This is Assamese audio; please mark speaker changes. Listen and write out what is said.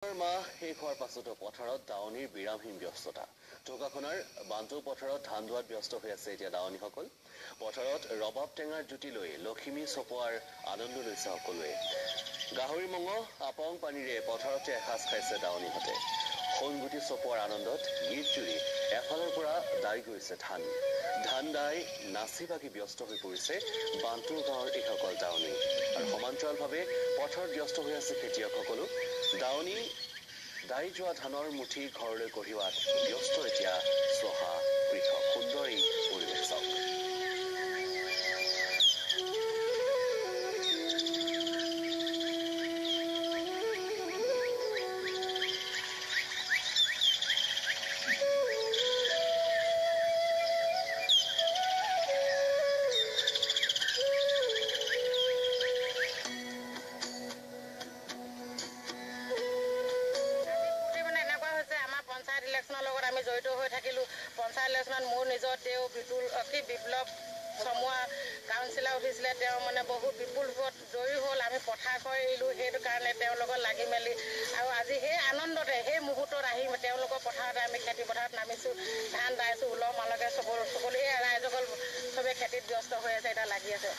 Speaker 1: মাহ শেষ হোৱাৰ পাছতো পথাৰত দাৱনীৰ বিৰামহীন ব্যস্ততা। ঢকুৱাখনাৰ বান্টৌ পথাৰত ধান দোৱাত ব্যস্ত হৈ আছে এতিয়া দাৱনীসকল। পথাৰত ৰবাব টেঙাৰ জুতি লৈ লখিমী চপোৱাৰ আনন্দ লৈছে সকলোৱে। গাহৰি মঙহ আপং পানীৰে পথাৰতে এসাঁজ খাইছে দাৱনীহঁতে। সোণগুটি চপোৱাৰ আনন্দত গীত জুৰি এফালৰ পৰা দাই গৈছে ধান। ধান দাই নাচি বাগি ব্যস্ত হৈ পৰিছে বান্টৌ গাঁৱৰ এইসকল দাৱনী। আৰু সমান্তৰালভাৱে পথাৰত ব্যস্ত হৈ আছে খেতিয়কসকলো। দাৱনী দাই যোৱা ধানৰ মুঠি ঘৰলৈ কঢ়িওৱাত ব্যস্ত এতিয়া চহা কৃষক। সুন্দৰ এই পৰিৱেশ চাওক।
Speaker 2: পঞ্চায়ত ইলেকশ্যনৰ লগত আমি জড়িত হৈ থাকিলোঁ। পঞ্চায়ত ইলেকশ্যনত মোৰ নিজৰ দেউ বিপুল কি বিপ্লৱ চমুৱা কাউন্সিলাৰ উঠিছিলে, তেওঁ মানে বহুত বিপুল ভোট জয়ী হ'ল। আমি পথাৰ এৰিলোঁ সেইটো কাৰণে তেওঁৰ লগত লাগি মেলি, আৰু আজি সেই আনন্দতে সেই মুহূৰ্তত আহি তেওঁলোকৰ পথাৰতে আমি খেতি পথাৰত নামিছোঁ, ধান দাইছোঁ, উলহ মালহে চব সকলো এই ৰাইজসকল চবেই খেতিত ব্যস্ত হৈ আছে, এতিয়া লাগি আছে।